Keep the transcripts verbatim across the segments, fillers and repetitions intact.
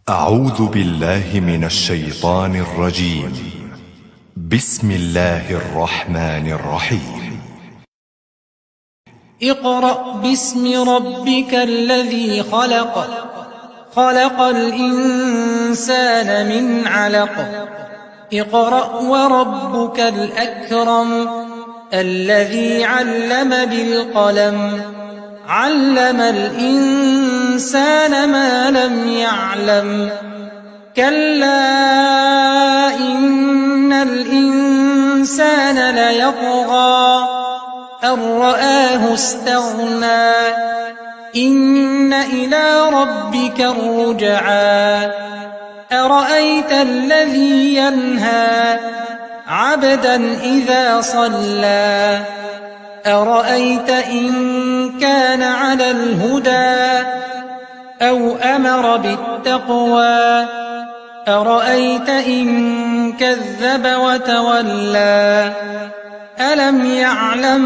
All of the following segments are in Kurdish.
أعوذ بالله من الشيطان الرجيم. بسم الله الرحمن الرحيم. اقرأ باسم ربك الذي خلق. خلق الإنسان من علق. اقرأ وربك الأكرم. الذي علم بالقلم. علم الإنسان ما لم يعلم. كلا إن الإنسان ليطغى. أن رآه استغنى. إن إلى ربك الرجعى. أرأيت الذي ينهى. عبدا إذا صلى. أرأيت إن كان على الهدى. أو أمر بالتقوى. أرأيت إن كذب وتولى. ألم يعلم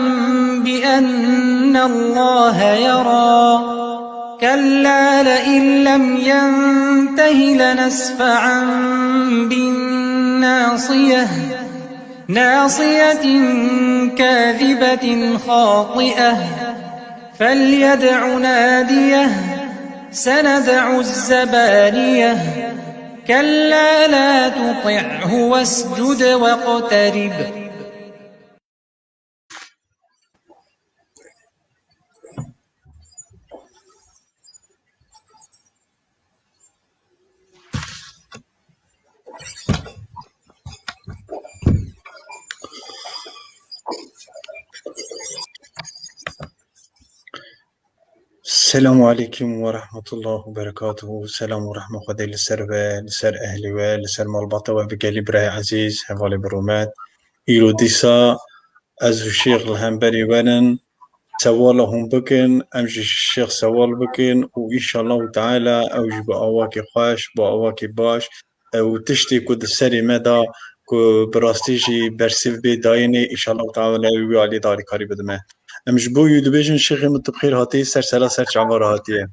بأن الله يرى. كلا لئن لم ينته لنسفعا بالناصية. ناصية كاذبة خاطئة. فليدع ناديه. سندع الزبانية. كلا لا تطعه واسجد واقترب. Selamu aleykum ve rahmetullah ve berekatuhu. Selam ve rahmet Xwedê li ser we, li ser ehlê we, li ser malbata we bi gelî birayê ezîz, hevalê bi rûmet. Îro dîsa ez û Şêx li hemberî we nin. Sewala hûn bikin, em jî ji Şêx sewal bikin û înşallahu teala ew jî bi awakî xweş, bi awakî baş, e, û tiştê ku di serê me de ku bi rastî jî bersiv bê dayînê, înşallahu teala wî alî de alîkarî bide me. Em ji bo wî dibêjin, Şêxê min tu bi xêr hatî, ser sela ser çava re hatiye.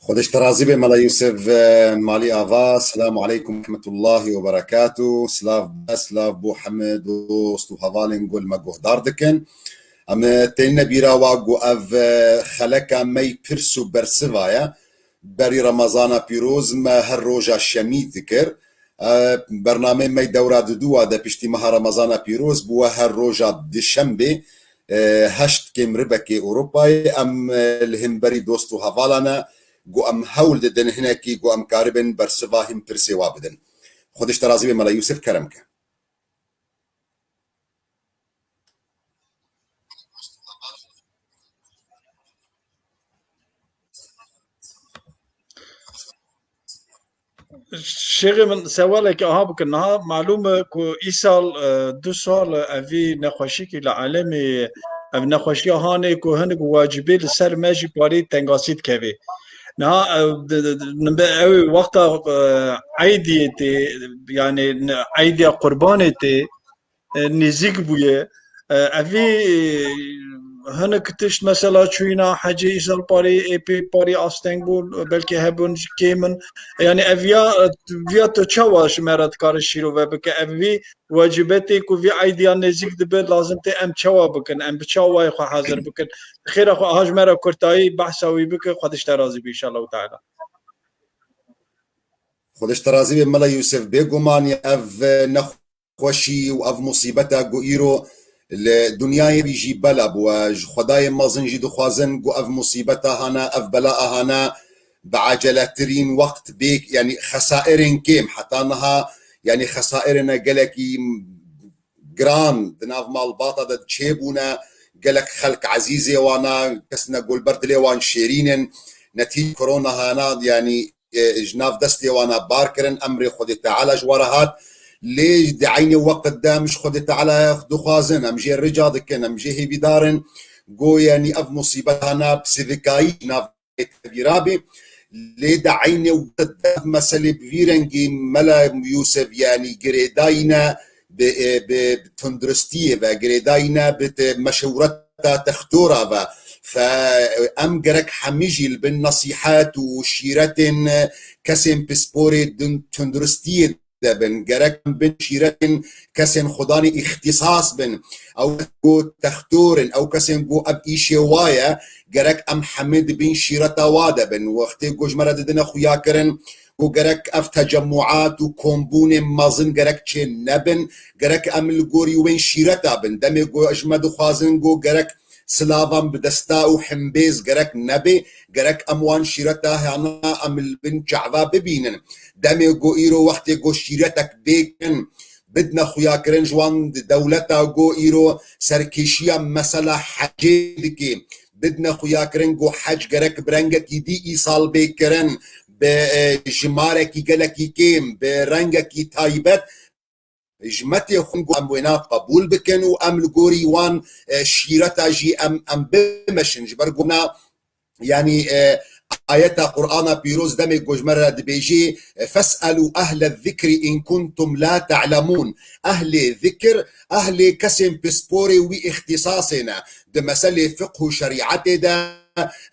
Xwedê ji te razî be Mela Yûsif, e, malî ava. Selamu aleykum rahmetullahi ve berekatuh. Silav be, silav bo heme dost û hevalên ku li me guhdar dikin. Em, e, têne bîra wa ku ev, e, xeleka me yî pirs û bersiva ye. Berî Remezana pîroz me her roja şemî dikir. E, bernameyê me yî dewra diduwa de piştî meha Remezana pîroz bûye her roja dişembê, e, heşt kêm ribekê Ewropayê. Em, e, li hemberî dost û hevalan e, ku em hewl didin hinekî ku em karibin bersiva hîn pirsê wa bidin. Xwedê ji te razî be Mela Yûsif, kerem ke. Şêxê min, sewalekê aha bikin. Niha malûm e ku îsal, e, du sal e, evî nexweşîkî li alemê, ev nexweşiya hanê ku hinek wacibê li ser me jî parî tengasî dikevê. Niha, e, di, di, di, nimbe ew wexta, e, eydiyê tê, yani, ne, eydiya qurbanê tê, e, nêzîk bûye. E, evî, e, hinek tişt mesela çûyîna hecê îsal parî, ê pê parî asteng bûn, belkî hebûn ji kêm in. Yani ev ya, e, viya tu çawa ji me re dikare şîrove bike? Ev vî wecibetê ku vî eydiya nêzîk dibe, lazim tê em çawa bikin? Em bi çawa wayê xwe hazir bikin? Xêra xwe aha ji me re kurtayî behsa wî bike, Xwedê ji te razî be înşallah teala. Xwedê ji te razî be Mela Yûsif, bêguman ev, e, nexweşî û ev musîbeta ku îro li dinyayê vî jî bela bûye. Ji Xwedayê mezin jî dixwazin ku ev musîbeta hana, ev bela hana bi eceletirîn wext bê, yanî xesairên kêm heta niha, yanî xesairine gelekî giran di nav malbata de çêbûne, gelek xelk ezîzê wana, kesine ku li ber dilê wan şêrîn in, netîc korona hana, yanî, e, ji nav destê wana bar kirin, emrê Xwedê Teala ji we re hat. Lê di eynê weqt de em ji Xwedê Teala dixwazin, em jê rica dikin, em jê hêvîdar in, ku yanî ev musîbetana bi sivikayî ji nav tevîra bê. Lê di eynê weqt de ev meselê bi vî rengî Mela Yûsif, yanî girêdayî ne bi, e, bi tunduristiyê ve, girêdayî ne bi te-, meşewreta textora ve, Fe em gerek hemî jî li bin nesîhet û şîretên kesên pisporê din tunduristiyê de bin. Gerek em bin şîretên kesên xudanê îxtîsas bin. Ew ku textor in, ew kesên ku ev îşê wa ye, gerek em hemî di bin şîreta wa de bin. Wextê ku ji me re didine xuyakirin, ku gerek ev tecemmuat û kombûnên mezin gerek çê nebin, gerek em li gorî wên şîreta bin. Demê ku ji me dixwazin ku gerek silavan bi desta û himbêz gerek nebê, gerek em wan şîreta hana em li bin çava bibînin. Demê ku îro wextê ku şîretek bê kirin, bidine xuyakirin ji wan dewleta ku îro serkêşiya mesela hecê dike, bidine xuyakirin ku hec gerek bi rengekî dî îsal bê kirin, bi, e, jimarekî gelekî kêm, bi rengekî taybet, ji me tê xwin ku em wêna qebûl bikin û em li gorî wan, e, şîreta jî em, em bimeşin. Ji ber ku na, yanî, e, ayeta Qur'ana pîroz demê ku ji me re dibêjî, e, "Fes'elû ehle zikri in kuntum la te'lemûn." Ehlê zikir, ehlê kesên pisporê wî îxtîsasê ne. Di meselê fiqh û şerîetê de,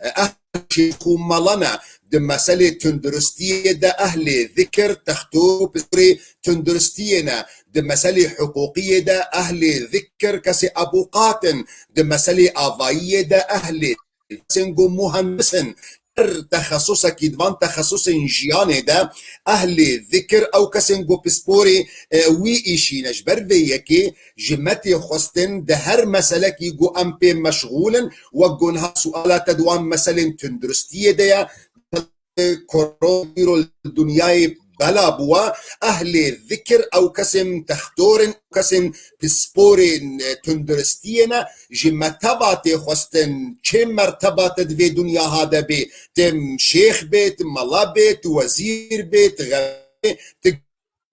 e, ehl şêx û mela ne. Di meselê tunduristiyê de ehlê zikir, textor û pisporê tunduristiyê ne. Di meselê hiqûqiyê de ehlê zikir kesê ebûqat in. Di meselê avayiyê de ehlê kesên ku muhendis in. Her texesusekî di van texesusên jiyanê de ehlê zikir ew kesên ku pisporê, e, wî îşî ne. Ji ber vê yekê ji me tê xwestin di her meselekî ku em pê meşxûl in, wek ku niha suala te di wan meselên tunduristiyê de ye, koronavîro li dinyayê bela bûwa, ehlê zikir ew kesên textor in, kesên pisporên, e, tunduristiyê ne, ji me teva tê xwestin, çi merteba te di vê dinya ha de bê, tim şêx bê, tim mela bê, tu wezîr bê, tu xebê, tu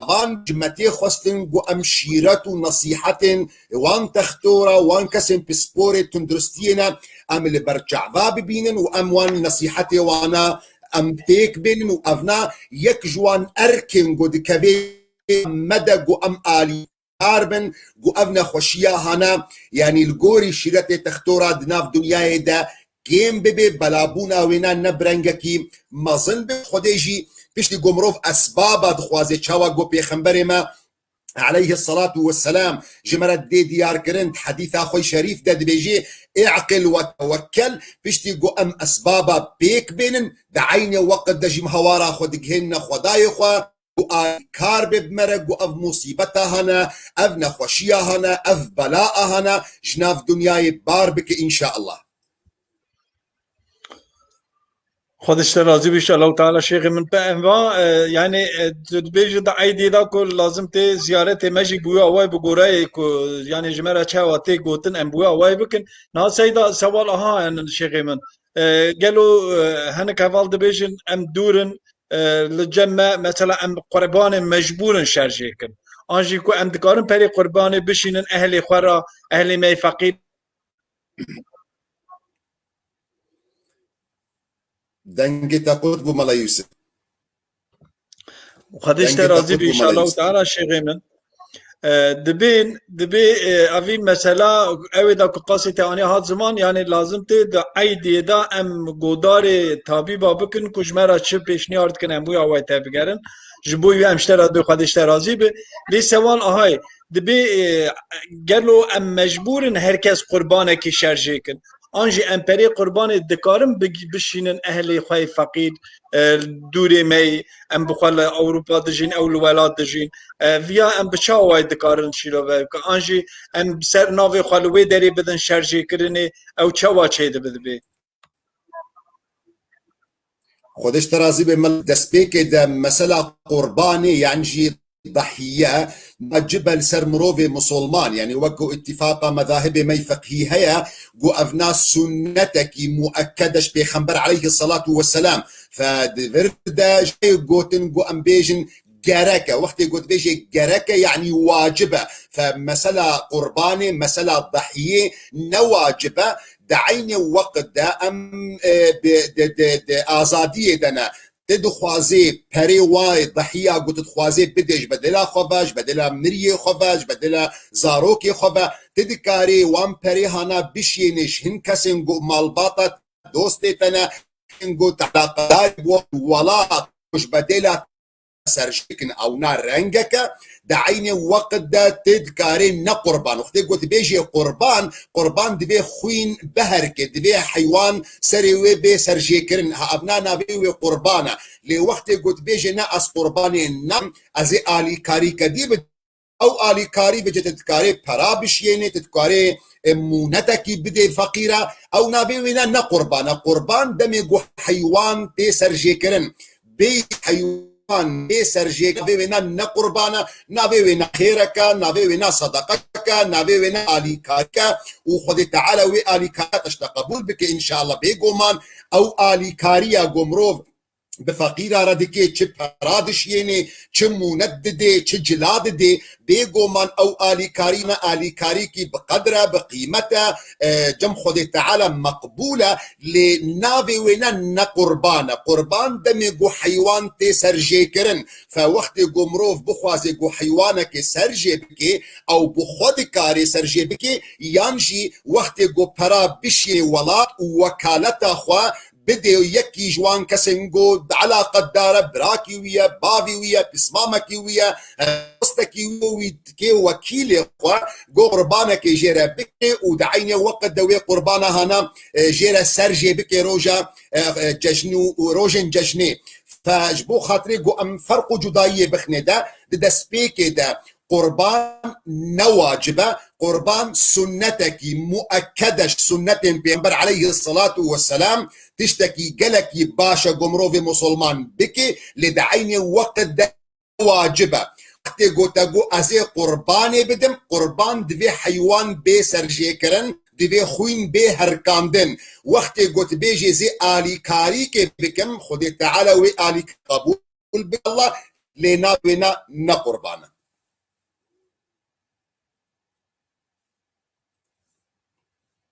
van ji me tê xwestin ku em şîret û nesîhetên wan textora, wan kesên pisporê tunduristiyê ne, em li ber çava bibînin û em wan nesîhetê wana em pêk bênin û evna yek ji wan erkên ku dikevê me de ku em alî kar bin, ku ev nexweşiya hana, yanî li gorî şîretê textora di nav dinyayê de kêm bibe, belabûna wêna ne bi rengekî mezin be. Xwedê jî piştî ku mirov esbaba dixwaze, çawa ku pêxemberê me aleyhi salatu ve selam ji me re dê diyar kirin, di hedîsa xwe şerîf de dibêjê, "Î'qil ve tewekkel", piştî ku em esbaba pêk bênin, di eynê weqt de jî em hawara xwe digihênine Xwedayê xwe, ku alîkar be bi me re, ku ev musîbeta hane, ev nexweşiya hane, ev belaa hane, ji nav dinyayê bar bike, înşaallah. Xwedê ji te razî be, înşallah Teala şêxê min. Pe em va, e, yani, e, tu dibêjî di eydê de ku lazim tê ziyaretê me jî bi wî awayê bi goreyê ku, yani, ji me re çawa tê gotin, em bi wî awayê bikin. Niha seyda sewal aha, yani, şêxê min. E, gelo, e, hinek heval dibêjin em dûr in, e, li cem me, mesela em qurbanê mecbûr in şerjê kin. An jî ku em dikarin perê qurbanê bişînin ehlê xwe re, ehlê me yê feqîr. Dengê te qut bû Mela Yûsif. Xwedê ji te razî be, înşallah teala şêxê min. E, dibên, dibê, e, evî mesela ew ê da ku qasê te anî hat ziman, yani lazim tê di eydê de em godarê tabîba bikin ku ji me re çi pêşniyar dikin, em wî awayê te bigerin. Ji bo wî em ji te re dibê Xwedê ji te razî be. Lê sewal ahayê, dibê, e, gelo em mecbûr in her kes qurbanekî şerjê kin? An jî em perê qurbanê dikarin big-, bişînin ehlê xwe yê feqîr, e, dûrê me yê, em bi xwe li Ewropa dijîn, ew li welat dijîn. E, viya em bi çi awayî dikarin şîrove bikin? An jî em ser navê xwe li wê derê bidin şerjêkirinê, ew çawa çêdibe dibê? Xwedê ji te razî be, me destpêkê de mesela qurbanê, yan jî dahiye, wacibe li ser mirovê misolman, yani wek ku îtîfaqa mezahibê me yê feqhî heye, ku ev na sunnetekî muekkede ji Pêxember aleyhi salatu ve selam. Fe di vir de jê gotin ku em bêjin gerek e. Wextê ku dibêjê gerek e, yani wacib e. Fe mesela qurbanê, mesela dahiyê ne wacib e. Di eynê weqt de em, e, bi, di, di, di azadiyê de ne. Ti dixwazê perê wayê dehiya ku tu dixwazê bidê ji bedela xwe ve, ji bedela miriyê xwe ve, ji bedela zarokê xwe ve, ti dikarê wan perê hana bişiyênê ji hin kesên ku malbata dostê te ne, kesên ku te eleqedar bo welat, ku ji bedela serjêkin ewna rengeke, di eynê weqt de tê dikarê ne qurban. Wextê ku dibêjê qurban, qurban divê xwîn biherike, divê heywan serê wê bê serjêkirin. Ha, evna navê wê qurban e. Lê wextê ku dibêjê ne ez qurbanê nam, ez ê alîkarî kedî bidim, ew alîkarî bi cete dikarê pera bişiyênê, tu dikarê, e, mûnetekî bidê feqîra, ew navê wê ne, ne qurban e. Qurban demê ku heywan tê serjêkirin. Bê heywan, bê serjêkirin, navê wê ne, ne qurban e, navê wê ne xêreke, navê wê ne sedeqeke, navê wê ne alîkarîke û Xwedê Teala wê alîkariya te ji te qebûl bike înşallah. Bêguman ew alîkariya ku mirov bi feqîra re dike, çi pera dişiyênê, çi mûnet didê, çi cila didê, bêguman ew alîkarî ne alîkarîkî bi qedr e, bi qîmet e, e, cem Xwedê Teala meqbûl e, lê navê wê ne, ne qurban e. Qurban demê ku heywan tê serjêkirin. Fe wextê ku mirov bixwaze ku heywanekê serjê bike, ew bi xwe dikarê serjê bike, yan jî wextê ku pera bişiyê welat û wekaleta xwe bidê yekî ji wan kesên ku di eleqedar e, birakî wî ye, bavî wî ye, pismamekî wî ye, e, dostekî wî ye, wî dikê wekîlê xwe, ku qurbanekê jê re bikê û di eynê weqt de wê qurbana hana, e, jê re serjê bikê roja, e, e, cejnî û, û rojên cejnê. Fe ji bo xatirê ku em ferq û cudayiyê bixinê de, di destpêkê de qurban ne wacib e. Qurban sunnetekî muekked e ji sunnetên Pêxember aleyhisselatu vesselam, tiştekî gelekî baş e ku mirovê musulman bike, lê di eynê weqt de wacib e. Wextê ku te got ez ê qurbanê bidim, qurban divê heywan bê serjêkirin, divê xwîn bê herikandin. Wextê ku tu bêjê ez ê alîkarîkê bikim, Xwedê Teala wê alîkarî qebûl bike Allah, lê navê wê ne, ne qurban e.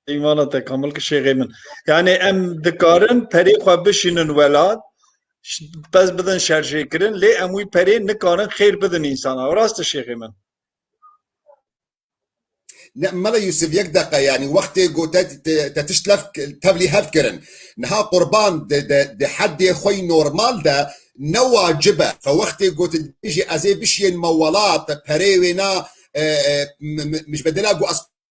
Îmana te kamil ki şêxê min. Yani em dikarin perê xwe bişînin welat, ş-, pez bidin şerjêkirin, lê em wî perê nikarin xêr bidin însana. Rast e şêxê min. Ne, Mela Yusuf, yek deqa, yani wextê ku te, te, te tişt lev, tevlî hev kirin. Niha qurban di, di, di heddê xwe yî normal de ne wacib e. Fe wextê ku tu dibêjî ez ê bişiyên me welat, perê wê na, e, e, m-, m-, m-, ji bedela ku ez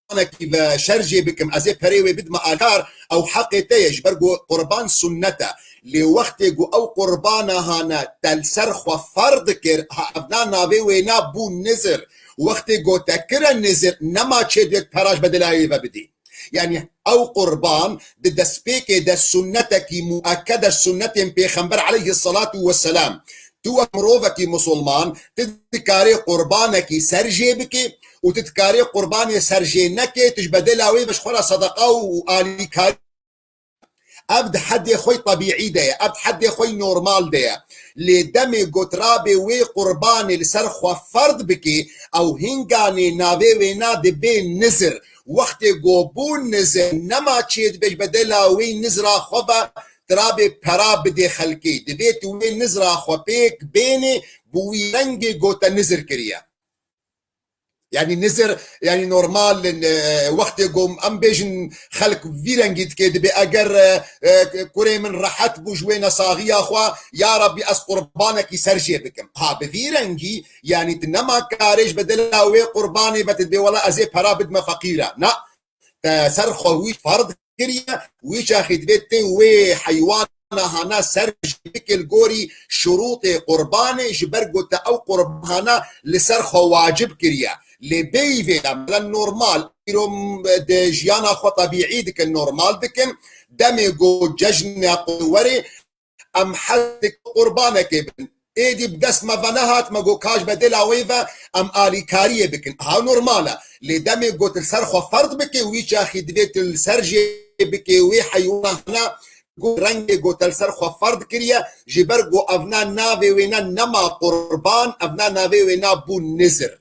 qurbanekî ve şerjê bikim, ez ê perê wê bidime alkar, ew heqê te ye, ji ber ku qurban sunnet e. Lê wextê ku ew qurbana hane te li ser xwe ferd kir, ha, ev na navê wê na bû nizir. Wextê ku te kire nizir, nema çêdibê tu pera ji bedela wê ve bidî. Yani ew qurban di destpêkê de sunnetekî muekked e ji sunnetên Pêxember aleyhisselatu vesselam. Tu wek mirovekî musulman, tu dikarê qurbanekî serjê bikê û tu dikarê qurbanê serjê nekê, tu ji bedela wê ve ji xwe re sedeqa û alîkarî. Ev di hedê xwe yî tebîî de ye, ev di hedê xwe yî normal de ye. Lê demê ku tu rabê wê qurbanê li ser xwe ferd bikê, ew hinganê navê wê na dibê nizir. Wextê ku bû nizir, nema çêdibe ji bedela wê nizra xwe ve tu rabê pera bidê xelkê. Divê tu wê nizra xwe pêk bênê, bi wî rengê ku te nizir kiriye. Yani nizir, yani normal, e, wextê ku em bêjin xelk vî rengî dike, dibê eger, e, e, kurê min rehet bû ji wê nesaxiya xwe, ya Rabbî ez qurbanekî serjê bikim. Ha, bi vî rengî, yani tu nema karê ji bedela wê qurbanê ve tu dibê wela ez ê pera bidime feqîre. Na, te ser xwe wî ferd kiriye, wî çaxî divê tê wê heywana hana serjê bike li gorî şurûtê qurbanê, ji ber ku te ew qurbana li ser xwe wacib kiriye. Lê bêyî vê de, mesela normal, îro m-, di jiyana xwe tebîî dikin, normal dikin, demê ku cejna qurbanê werê, em hez dikin qurbanekê bin. Êdî bi dest me ve nehat, me got ka ji bedela wê ve em alîkariyê bikin. Ha, normal e. Lê demê got li ser xwe ferd bike, wî çaxî divê tu li ser jê bike wê heywana hene, got rengê got te li ser xwe ferd kiriye, ji ber got ev na navê wê ne nema qurban, ev na navê wê na bû nizir.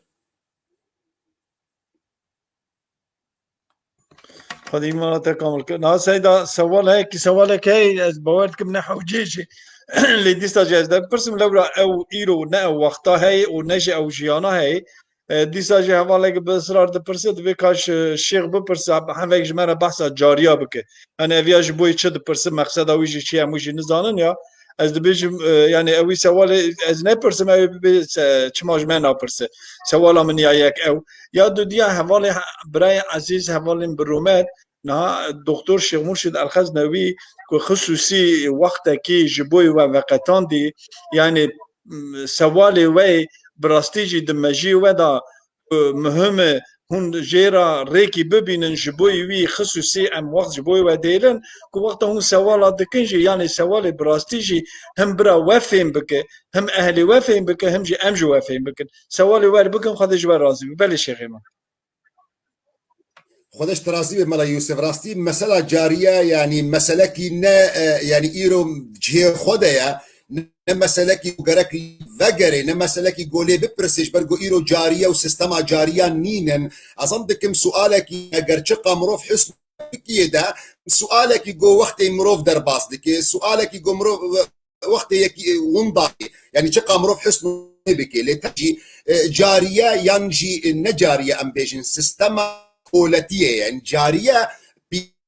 Xwedî îmana te kamil kir. Na Seyda, sewal heye ki, sewalek heye, ez bawer dikim ne hewcê jî. Lê dîsa jî ez de bipirsim, lewra ew îro ne ew wexta heye û ne jî ew jiyana heye. E, dîsa jî hevalek bi israr dipirse, divê ka ji şêx bipirse, hevek ji me re behsa cariya bike. Yanî ev ya ji bo yî çi dipirse, meqseda wî jî çi ye, em wî jî nizanin ya. Ez dibêjim, e, yanî ew wî sewalê ez nepirsim, ew ê bibê se-, çima ji me napirse. Sewala min ya yek ew. Ya dudiya hevalê he-, birayê ezîz, hevalên bi rûmet, niha Doktor Şêx Murşid El-Xeznewî ku xisûsî wextekî ji bo we veqetandî, yanî, m, sewalê we bi rastî jî di mejiyê we de, e, muhim e hûn jê re rêkî bibînin, ji bo wî xisûsî em wext ji bo we dêlin, ku wexta hûn sewala dikin jî, yanî sewalê bi rastî jî him bira we fêm bike, him ehlê we fêm bike, him jî em ji we fêm bikin. Sewalê we bikin, Xwedê ji we razî be. Belê şêxê min. Xwedê ji te razî be Mela Yûsif. Rastî mesela cariye, yanî meselekî ne, e, yanî îro cihê xwe de ye, ne meselekî ku gerek vegerê, ne meselekî ku lê bipirse, ji ber ku îro cariye û sistema cariya nînin. Ez zan dikim sualekî, eger çiqa mirov husn Tirkiyê de, sualekî ku wextê mirov derbas dike, sualekî ku mirov wextê yekî, e, winda, yanî çiqa mirov husn bike, lê te jî, e, cariye yan jî, e, ne cariye, em bêjin, sistema koletiyê ye. Yanî cariye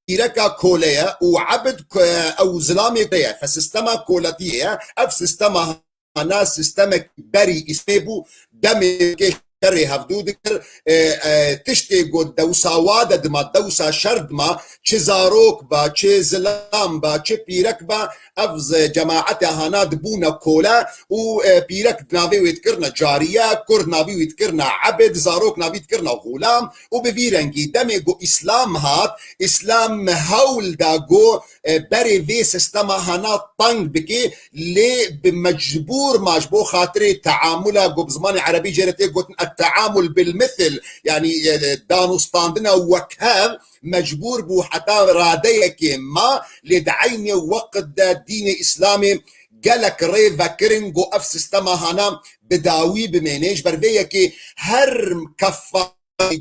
pîreka kole ye û ebid ko-, ew zilamê kole ye. Fe sistema koletiyê ye. Ev sistema hana sistemek berî îsmê bû, demê kê şerê hevdû dikir, e, e, tiştê got dewsa wa de dima, dewsa şer dima, çi zarok ba, çi zilam ba, çi pîrek ba, ev z-, cemaete hana dibûne kole û, e, pîrek navê wê dikirine cariye, kur navî wî dikirine ebid, zarok navî dikirine xulam û bi vî rengî demê ku îslam hat, îslam hewl da ku, e, berê vê sistema hana teng bike, lê bi mecbûr ma ji bo xatirê teamula ku bi zimanê erebî jê re tê gotin et-teamul bil mithil, yanî, e, danûstandina wekhev, mecbûr bû heta radeyekê ma, lê di eynê weqt de dînê Îslamê gelek rê vekirin ku ev sistema hana bi dawî bimêne. Ji ber vê yekê her kefa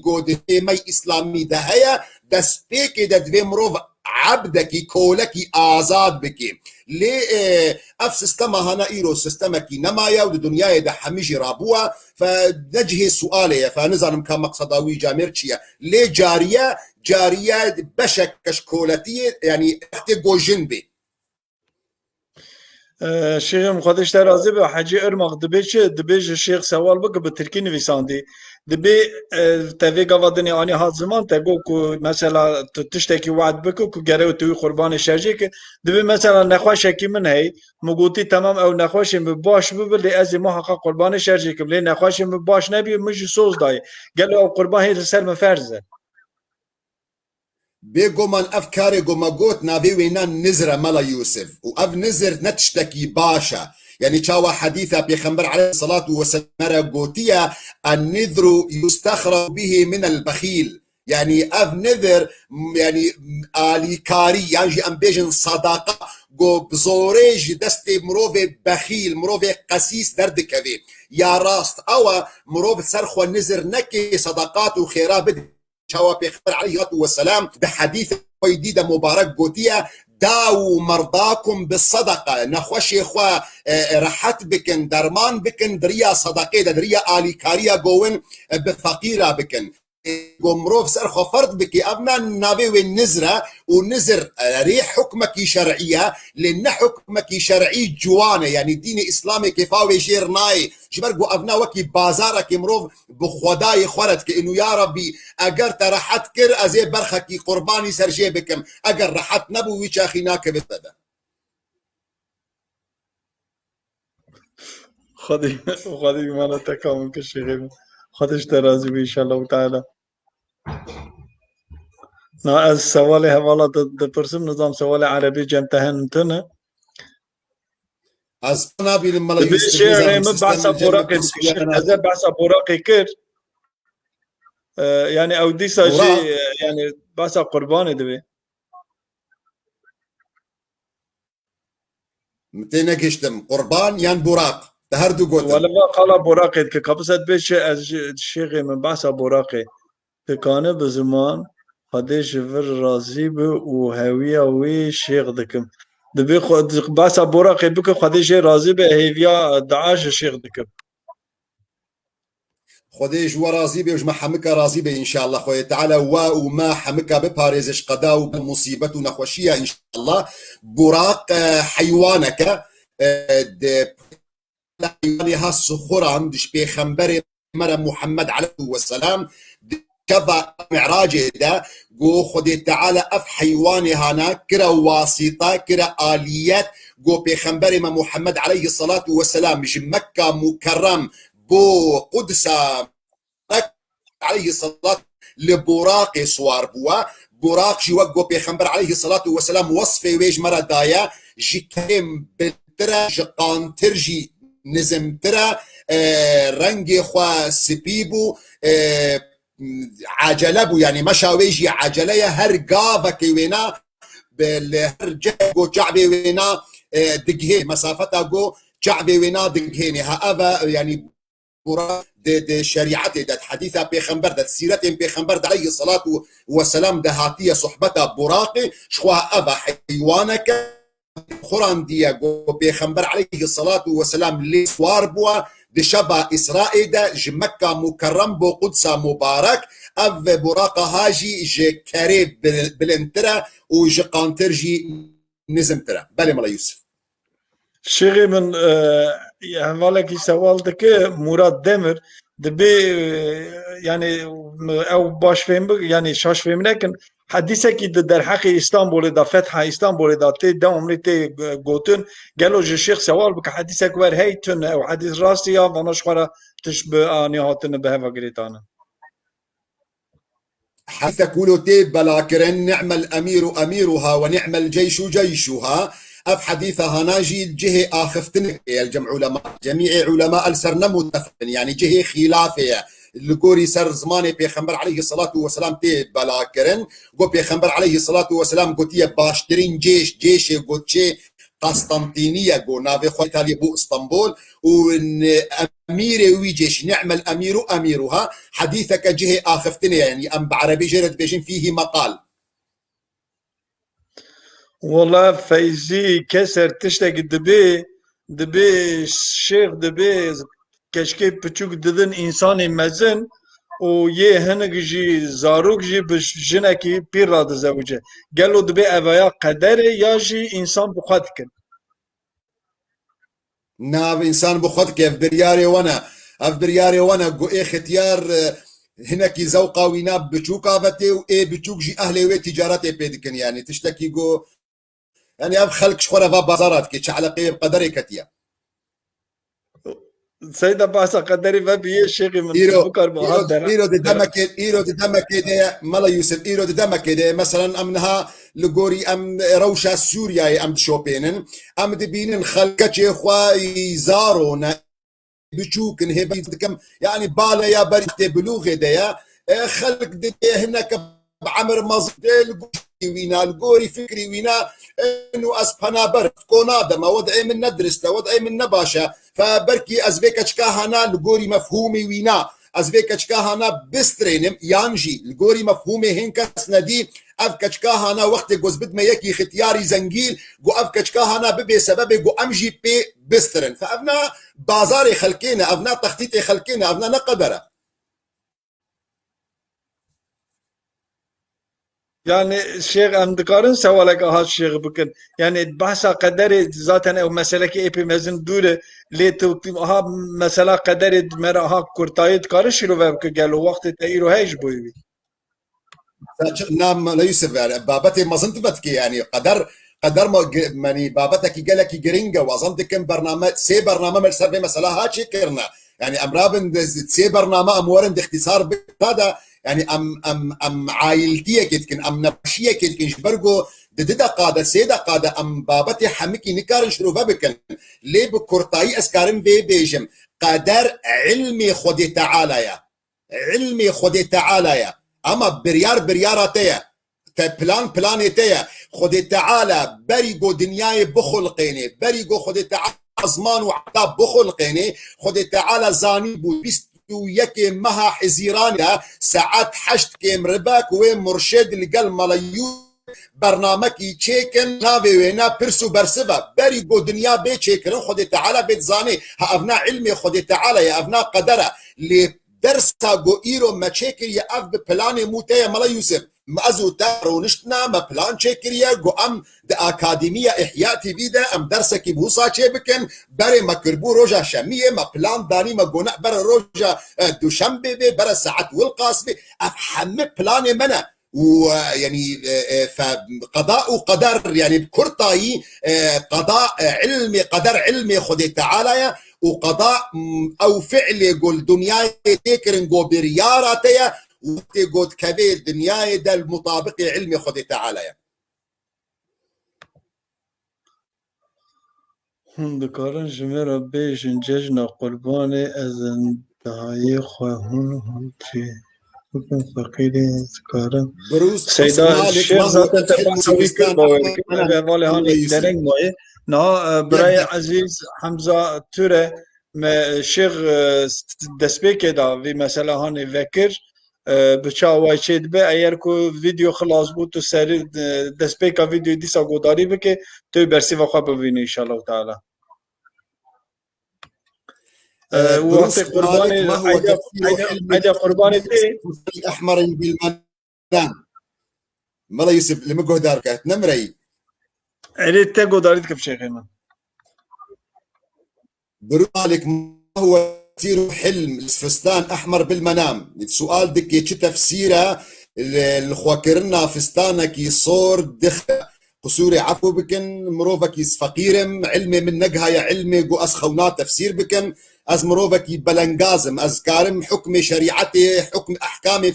ku di hêmey Îslamî de heye, destpêkê de divê mirov ebdekî, kolekî azad bike. Lê, e, ev sistema hana îro sistemekî nemaye û di dinyayê de hemî jî rabûwa. Fe ne cihê sualê ye, fe nizanim ka meqseda wî camêr çi ye. Lê cariye, cariye beşek keş koletiyê, yanî wextê ku jin bê. E, Şêxê min, Xwedê ji te razî be, Hecî Irmaq dibê çi? Dibê ji Şêx sewal bike, bi tirkî nivîsandî. Dibê, e, te vê gava dinê anî hat ziman, te got ku mesela tu tiştekî we'd bike ku gere tu wî qurbanê şerjê ke. Dibê mesela nexweşekî min hey, min gotî temam ew nexweşê min baş bibe, lê ez ê muheqeq qurbanê şerjê kim. Lê nexweşê min baş nebî, min jî soz dayê. Gelo ew qurban hê li ser min ferz e? Bêguman ev karê ku me got navê wê ne nizir e Mela Yûsif û ev nizir ne tiştekî baş e. Yanî çawa hedîsa Pêxember aleyhisselatu vesselam me re gotiye, "En-nizru yustexracu bihi minel bexîl." Yanî ev nizir, m-, yanî alîkarî yan jî em bêjin sedaqa ku bi zorê ji destê mirovê bexîl, mirovê qesîs derdikeve. Ya rast ew e, mirov ser xwe nizir neke sedaqat û xêra bide. Çawa Pêxember aleyhisselatu vesselam di hedîsê xwe dî de mubarek gotiye, "Dawu merdakum bi sedeqe", nexweşê xwe, e, e, rehet bikin, derman bikin, di riya sedeqê de, di riya alîkariya govin, e, bi feqîra bikin. E, ku mirov ser xwe ferd bike, ev ne navê wê nizr e û nizr, e, rê hukmekî şer'î ye, lê ne hukmekî şer'î ciwan e. Yanî dînê Îslamê kêfa wê jêr nayê. Ji ber ku ev ne wekî bazarekê mirov bi Xwedayê xwe re dike, inu ya Rabbî, eger te rehet kir, ez ê berxekî qurbanî ser jê bikim. Eger rehet nebû, wî çaxî nakeve te de. Xwedî, Xwedî îmana te kamil kir şêxê min. Xwedê ji te razî be înşallah teala. Na ez sewalê hevala di-, dipirsim, nizam sewalê erebî cem te hin tune. Ez nabînim mala Yusuf. Şêxê min behsa Boraqê dikir. Ez ê behsa Boraqê kir. E, yani ew dîsa jî, e, yani behsa qurbanê divê. Min tê negihiştim. Qurban yan Buraq? Te her du gotin. Wele va qala Boraqê dike. Kapisa dibê çi ez ji, şêxê min behsa Boraqê. Dikane bi ziman Xwedê ji vir razî bi û hewiya wî şêx dikim. Dibê xwe, behsa Boraqê bike, Xwedê jê razî be, hêviya dua ji şêx dikim. Xwedê ji we razî be û ji me hemika razî be înşallah. Xwedê Teala we û me hemika biparêze ji qeda û musîbet û nexweşiya înşallah. Buraq, e, heywaneke, e, di heywanê ha sixuran, di ji pêxemberê me re Muhammed aleyhi ve selam, di şeva Mi'racê de, got Xwedê Teala ev heywanê hana kire wasîta, kire aliyet, got pêxemberê me Muhammed aleyhi salatu ve selam ji Mekka Mukerrem bo Qudsa Mek aleyhi salat li Buraqê siwar bûye. Buraq jî wek ku Pêxember aleyhi salatu weselam wesfê wê ji me re daye, ji kerê bilindtir e, ji qantir jî nizimtir e, e, rengê xwe spî bû, e, acele bû, yanî meşa wê jî acele ye, her gavekê wêna bi, li her cihê ku çavê wêna, e, digihê, mesafeta ku çavê wêna digihênê. Ha, ev e, yanî Buraq di, di şerîetê de, di hedîsa pêxember de, di sîretên pêxember de aleyhi salatu weselam de hatiye sohbeta buraqê, ji xwe ev e heywaneke xurandiye ku pêxember aleyhi salatu weselam lê siwar bûye di şeva Îsraê de ji Mekka Mukerrem bo Qudsa Mubarek, ev buraqa ha jî ji kerê bil-, bilindtir e û ji qantir jî nizimtir e. Belê Mela Yusuf. Şêxê min, e, hevalekî sewal dike, Murad Demir, dibê, e, yani, ew baş fêm bi-, yani, şaş fêm nekin. Hedîsekî di derheqê Îstanbulê de, fetha Îstanbulê de tê dewamlî tê, e, gotin. Gelo ji Şêx sewal bike, hedîsek wer hey tune, ew hedîs rastî ya, vana ji xwe re tişt bi anî hatine bi heva girêdane. Hedîsek wilo tê belakirin, "Ni'mel emîru emîruha ve ni'mel ceyşu ceyşuha." Ev hedîsa hana jî cihê axiftinê ye, el cem ulema. Cemîê ulema el ser ne mutefik in, yanî cihê xîlafê ye. Li gorî ser zimanê Pêxember aleyhi salatu weselam tê belakirin. Got Pêxember aleyhi salatu weselam gotiye, "Baştirîn cêş, cêşê got çê Qastantînî ye, got navê xwe Îtalya bû Îstanbul." Û n-, emîrê wî cêş, "Ni'mel emîru emîruha." Hedîseke cihê axiftinê ye, yanî em bi erebî jê re dibêjin fîhî meqal. Wala Feyzî, keser tiştekî dibê, dibê şêx, dibê keçikê piçûk didin însanê mezin û yê hinek jî zarok jî bi jinekî pîr re dizewice. Gelo dibê evaya qederê ya jî însan bi xwe dikin? Na, ev însan bi xwe dike, ev biryarê wan e. Ev biryarê wan e, gu ê xityar, e, hinekî zewqa wîna biçûk avêtê û ê biçûk jî ehlê wê tîcaretê pê dikin, yanî tiştekî gu, yanî ev xelk ji xwe re va bazara dike, çi eleqeyê bi qederê ketiye. Seyda, bahsa qederî ve biyê şêxê min, îro, bikar bi îro, hat dera. Îro di demekê, îro di demekê de, Mela Yusuf, îro di demekê de, meselen, em niha li gorî em rewşa Sûriyeyê em dişopênin. Em dibînin xelk keçê xwe zaro ne, biçûk in, hê bîr dikim, yanî bale ya berî tê bilûxê de ye. E, xelk dibê hineke bi emir mezin dê li gorî wîna, li gorî fikrî wîna, inu ez penaber, ko nademe, wed'ê min ne dirist e, wed'ê min ne baş e. Fe belkî ez vê keçika hana li gorî mefhûmê wîna, ez vê keçika hana bistrênim, yan jî li gorî mefhûmê hên kes nedî, ev keçika hana wextê goz bidme yekî xityarî zengîl, gu ev keçika hana bibê sebebê gu em jî pê bistirin. Fe ev na bazarê xelkê ne, ev na textîtê xelkê ne, ev na ne qeder e. Yani şêx, em dikarin sewalek aha şêx bikin. Yani bahsa qederê zaten ew meseleke êpê mezin dûr e. Lê tu aha mesela qederê me re aha kurtayî dikarin şîrove bike gelo wextê te îro hey ji bo wî. Na, Mela Yusuf, yani, babetê mezin tu vedikê, yani, qeder, qeder ma, ge-, yani, babetekî gelekî giring e, wazan dikim bername, sê bername me li ser vê mesela ha çêkirine. Yani, em rabin di, sê bername em werin di ixtisar bikda de, yani, em, em, em ailtiyekê dikin, em nebaşiyekê dikin, ji ber ku di du deqa de, sê deqa de em babetê hemikî nikarin şirove bikin. Lê bi kurtayî ez karim vê bêjim, qeder ilmê Xwedê Teala ye. Ilmê Xwedê Teala ye. Ama biryar biryara te ye. Te plan planê te ye. Xwedê Teala berî go dinyayê bixulqênê, berî go Xwedê Teala ziman û eda bixulqênê, Xwedê Teala zanî bû bîst û yekê meha Hizîranê de saet heşt kêm ribe ku wê murşid li gel Mela Yû bernamekî çêkin, navê wê ne pirs û bersiv e. Berî ku dinya bê çêkirin, Xwedê Teala bê dizanê. Ha, ev ne ilmê Xwedê Teala ye, ev ne qeder e. Lê dersa ku îro me çêkiriye, ev bi planê mû te ye, Mela Yûsif. Me ez û te roniştine, me plan çêkiriye, ku em di Akademiya Ihya T V de em dersekî bi wisa çê bikin. Berê me kiribû roja şemiyê, me plan danî, me got ne bere roja, e, duşembê bê, bere saet wilqas bê. Ev hemî planê me ne. û, e, yanî, e, e, fe-, qeda û qeder, yanî bi kurtayî, e, qeda, e, ilmê, qeder ilmê Xwedê Teala ye û qeda, m, ew fiilê ku li dinyayê tê kirin ku biryara te ye û tê ku dikevê dinyayê de li mutabiqê ilmê Xwedê Teala ye. Hûn dikarin ji me re bêjin cejna qurbanê, ez intihayê xwe hûn hûn çê bikin feqîrê, ez dikarim. Seyda Şêx zaten te behsa wî kir, bawer kim. Ev hevalê hanê dereng maye. Niha, e, birayê ezîz Hemza Ture me, e, Şêx, e, destpêkê da vî mesela hanê vekir. E, bi çawa çê dibe, eger ku vîdeo xilas bû, tu serî, e, destpêka vîdeoyê dîsa godarî bike, tu bersîva xwe bibînî, înşallah teala. E, e, û wextê qurbanê, eyda, eyda qurbanê tê. Mela Yûsif, li min guhdar ke, nemreyî. Erê, te godarî dikim şêxê min. Biro Malik, ma huwa tefsîru hilm li fistan ehmer bil menam? Sual dike, çi tefsîr e li, li xwekirina fistanekî sor dixe? Qusûrê efû bikin, mirovekî feqîr im, ilmê min negihaye ilmê ku ez xewna tefsîr bikim. Ez mirovekî belengaz im, ez karim hukmê şerîetê, hukm ehkamê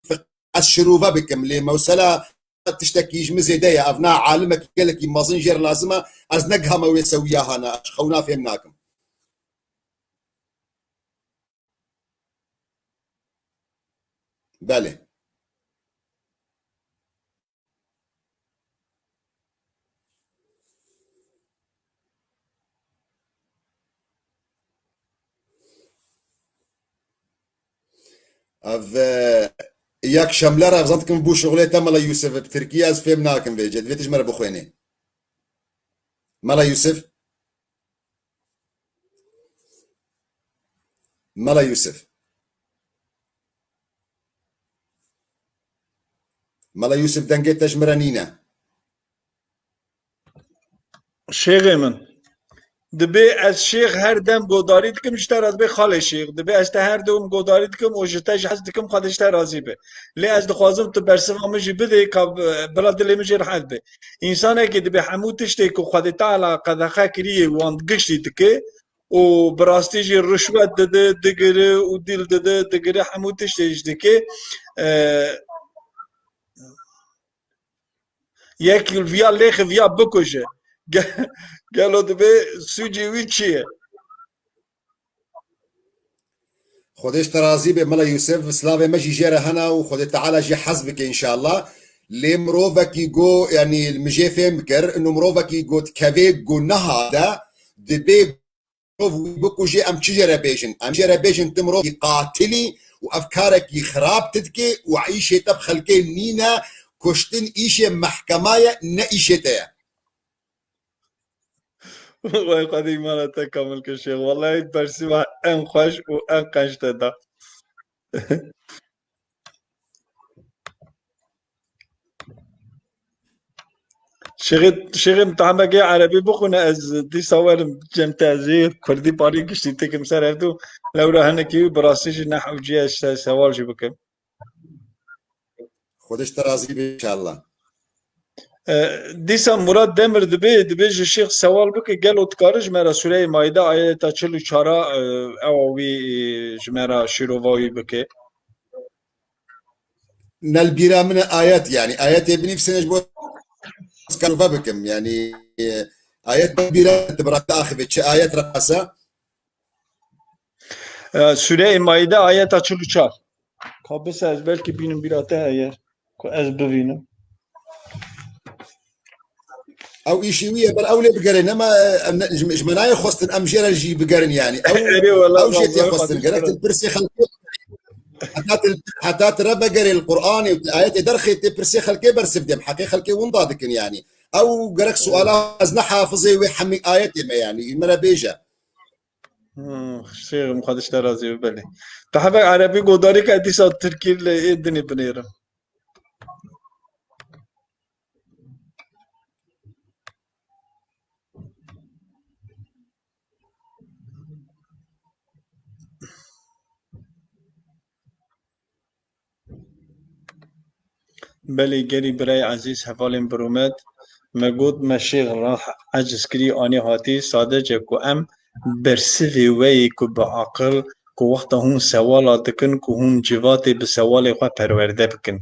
fiq-, ez şirove bikim. Lê mewsela tiştekî ji min zêde ye. Ev na alimekî gelekî mezin jê re lazim e. Ez negihame wê sewiya hana. Ez xewna fêm nakim. Belê. Ev, e, yak şemler ev zan dikim bû şixulê te Mela Yûsif, bi tirkî ez fêm nakim vê, cedvê tu ji me re bixwênê. Mela Yûsif. Mela Yûsif. Mela Yûsif, dengê te ji min re nîne. Şêxê min. Dibê ez şêx her dem godarî dikim, ji te re dibê xalê şêx. Dibê ez te her dem godarî dikim û ji te jî hez dikim, Xwedê ji te razî be. Lê ez dixwazim tu bersiva min jî bidê, ka bila dilê min jî rehet be. Însanekî dibê hemû tiştê ku Xwedê Teala qedexe kiriye wan giştî dike û bi rastî jî rişwet dide, digire û dîl dide, digire, hemû tiştê jî dike. E, Yek viya lêxe viya bikuje. Ge-, gelo dibê sûcê wî çi ye? Xwedê ji te razî be Mela Yûsif, silavê me jî jê re hene û Xwedê Teala jî hez bike înşallah. Lê mirovekî got, yanî min jê fêm kir, ino mirovekî got kevê gunaha de dibê mirov wî bikujê, em çi jê re bêjin? Em jê re bêjin tu mirovî qatilî û ev karekî xirab tu dikê û îşê te bi xelkê nîne, kuştin îşê mehkema ye, ne îşê te ye. Wey Xwedê îmana te kamil ke şêx. Wellahî bersiva en xweş û en qenc te da. Şêxê, şêxê mitehemekê erebî bixwîne, ez dîsa werim cem te, ez ê kurdî parî giştî têkim ser hevdû, lewra hinekî wî bi rastî jî nehewciye se-, sewal jî bikim. Xwedê ji te razî be înşallah. E, dîsa Murat Demir dibê, dibê ji şêx sewal bike, gelo dikare ji me re Sûreyê Maîde ayeta çil û çar a, e, ewa wî, e, ji me re şîrova wî bike? Ne li bîra min e ayet, yanî ayetê binivîsîne ji bo ez karova bikim, yanî, e, ayet bîra te bi rasta axivê, çi ayet re qasa? E, Sûreyê Maîde ayeta çil û çar. Ka bise ez belkî bînim bîra te heye, ku ez bivînim. Ew îşî wî ye, ber ew lê bigerin, nema, em ne, ji, ji me nayê xwestin, em jê re jî bigerin, yanî. Ew, Erê wela, ew jê tê xwestin. Gerek tu pirsê xelkê, heta tu, heta tu re vegerê li Qur'anê û tu ayetê derxê, tê pirsê xelkê bersiv dêm. Heqê xelkê winda dikin, yanî. Ew gerek suala ez ne hafizê wê hemî ayetê me, yanî. Me re bêje. Hmm, şêxim, Xwedê ji te razî be, belê. Tu hevek erebî godarî ke dîsa tirkî li ê dinê binêrim. Belê gelî birayê ezîz, hevalên birûmet, me got, me şêx rah eciz kirî, anî hatî, sadece ku em bersivê we yê ku bi aqil, ku wexta hûn sewala dikin, ku hûn civatê bi sewalê xwe perwerde bikin.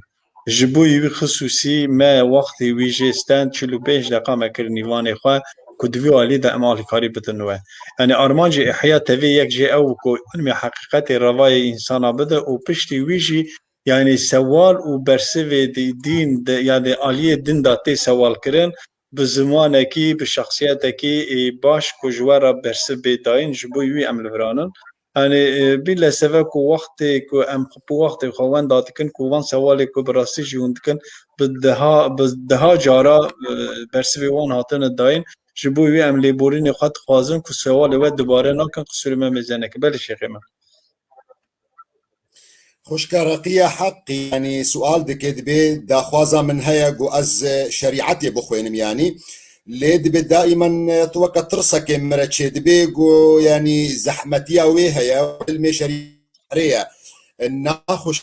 Ji bo wî xisûsî me wextê wî jê stend, çil û pênc deqa me kir nîvanê xwe, ku di vî alî de em alîkarî bidin we. Yanî armancê Ihya T V yek jê ew ku ilmê heqîqetê revayê însana bide û piştî wî jî, yanî sewal û bersivê di dîn de, yanî aliyê din de tê sewal kirin, bi zimanekî, bi şexsiyetekî, ê, baş ku ji we re bersiv bê dayîn, ji bo wî em li vir anin. Yanî, e, bî leseve ku wextê ku em xwe, wextê xwe wenda dikin ku van sewalê ku bi rastî jî hûn dikin, bi deha, bi deha cara, e, bersivê wan hatine dayîn. Ji bo wî em lêborînê xwe dixwazin ku sewalê we dubare nakin, qisûrê me mêze neke. Belê şêxê me. Xwişka Reqiya Heq, yanî sual dike, dibê daxwaza min heye ku ez şerîetê bixwênim, yanî. Lê dibê daîman tu weke tirsekê min re çêdibê ku, yanî, zehmetiya wê heye, ilmê şerîetê ye. Naxweş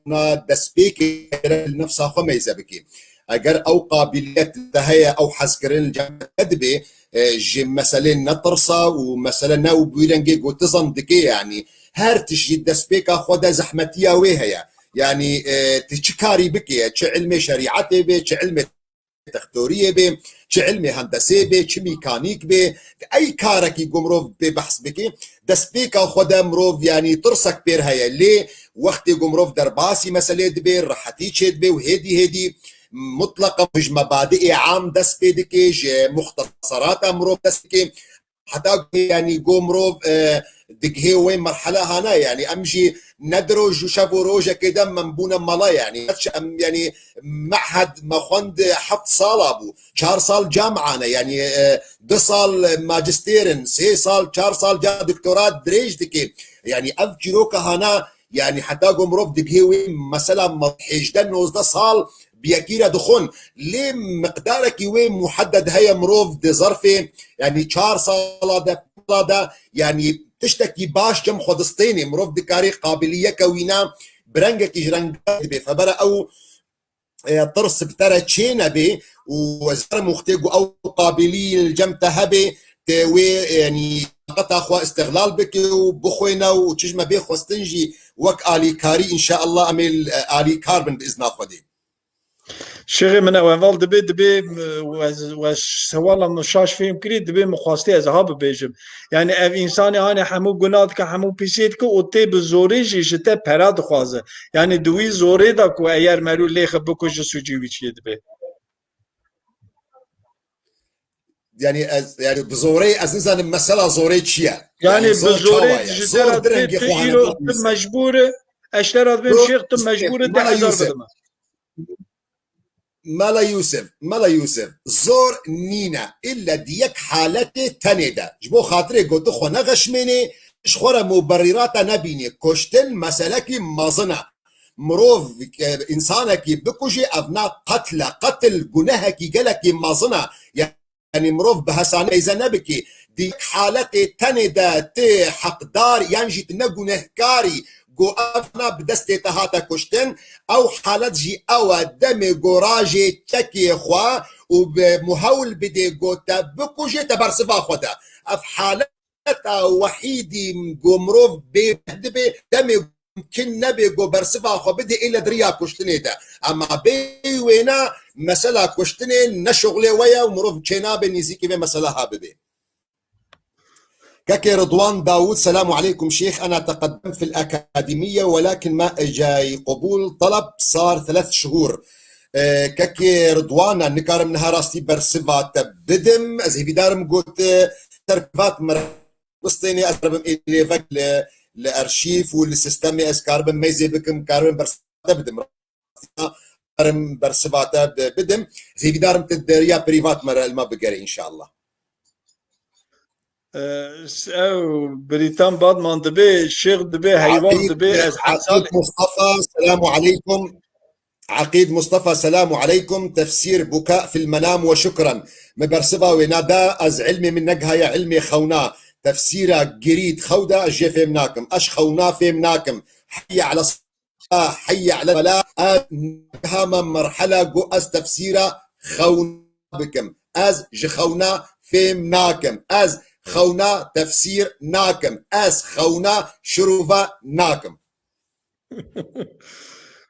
na destpêkê li nefsa xwe meyze bikî. Eger ew qabiliyet te heye, ew hezkirin li cem te dibê, e, ji meselê netirsa û mesele ne û bi wî rengê ku tu zan dikê, yanî her tişt ji destpêka xwe de zehmetiya wê heye. Yanî, e, tu çi karî bikê, çi ilmê şerîetê bê, çi ilmê textoriyê bê, çi ilmê hendesê bê, çi mîkanîk bê, ey karekî ku mirov bê behs bikî, destpêka xwe de mirov, yanî tirsek pêr heye. Lê wextê ku mirov derbasî meselê dibê, rehetî çêdibê û hêdî hêdî mutleqa ji mebadiê am dest pê dike, ji muxteserata mirov dest dike. Heta ku, yanî, ku mirov, e, digihê wê merhele hana, yanî, em jî ne di roj û şev û rojekê de em bûne mala, yanî. Em, yanî, mehed me xwend heft sala bû. Çar sal camia ne, yanî, e, du sal majistêr in, sê sal, çar sal ca doktora dirêj dike. Yanî, ev çîroka hana, yanî, heta ku mirov digihê wê mesela me hêjdeh nozdeh sal bi yekî re dixwin. Lê miqdarekî wê muhedded heye, mirov di zerfê, yanî çar sala de, pênc sala de, yanî tiştekî baş cem xwe distênê. Mirov dikarê qabiliyeke wîna bi rengekî ji rengdar dibê. Febera ew, e, tirs bi te re çê nebê û ez herim wextê ku ew qabiliyî li cem te hebê, te wê, yanî, taqeta xwe îstixlal bike û bixwêne û çi ji me bê xwestin jî wek alîkarî, înşeallah, em ê, e, alîkar bin bi îzna Xwedê. Şêxê min, ew heval dibê, dibê, e, we, we sewala min şaş fêm kirî, dibê min xwestê ez ha bibêjim. Yanî ev însanê hanê hemû guna dike, hemû pîsê dike û tê bi zorê jî ji te pera dixwaze. Yanî di wî zorê de ku eyer merû lêxe bikuje, sûcî wî çi ye dibê? Yanî ez, yanî bi zorê, ez nizanim mesela zorê çi ye. Yanî bi zor zorê çawa ye? Ji te re dibê tu îro tu mecbûr e, ez ji te re dibêm şêx, tu mecbûr e deh hezar bide min. Mela Yûsif, Mela Yûsif, zor nîne, îlle di yek haletê tenê de. Ji bo xatirê ku tu xwe nexeşmênê, ji xwe re muberîrata nebînê. Kuştin meselekî mezin e. Mirov, e, însanekî bikujê, ev na qetil e. Qetil gunehekî gelekî mezin e. Yanî mirov bi hesanî meyze nebikî. Di yek haletê tenê de tu heqdar yan jî tu ne gunehkar î ku ev na bi destê te hate kuştin, ew halet jî ew e, demê ku rajê çekê xwe û bi muhewl bidê ku te bikujê, te bersiva xwe de. Ev haleta wehîdî ku mirov bê dibe, demê mumkin nebe ku bersiva xwe bide, ê li diriya kuştinê de. Ema bê wêna, mesela kuştinê ne şuxlê we ye û mirov çênabe nêzîkî vê mesela ha bibe. Kekê Ridwan Dawud, selamu aleykum şêx, ena teqeddem fil akademiye, welakin ma ecay qubul, talab sar thelath şuhur. E, kekê Ridwana, nikarim niha rastî bersiva te bidim. Ez hêvîdarim got, e, ser privat me re bistênê, ez ribim ê lêvek li, li arşîv û li sistemê ez karibim meyzê bikim, karibim bersiva te bidim. Karim bersiva te bi-, bidim. Ez hêvîdarim tu di riya privat me re li me bigere, înşallah. Ew Brîtan Badman dibê, Şêx dibê, heywan Aqîd, dibê, ez Aqîd hesal- Mustafa, selamu aleykum. Aqîd Mustafa, selamu aleykum. Tefsîr buka fil menam ve şukran. Me bersiva wê nada, ez ilmê min negihaye ilmê xewna. Tefsîra girî di xew de ez jê fêm nakim. Ez xewna fêm nakim. Heyye ala s-, heyye ala fela. Ez nigihame merhela ku ez tefsîra xewna bikim. Ez ji xewna fêm nakim. Ez xewna tefsîr nakim. Ez xewna şirove nakim.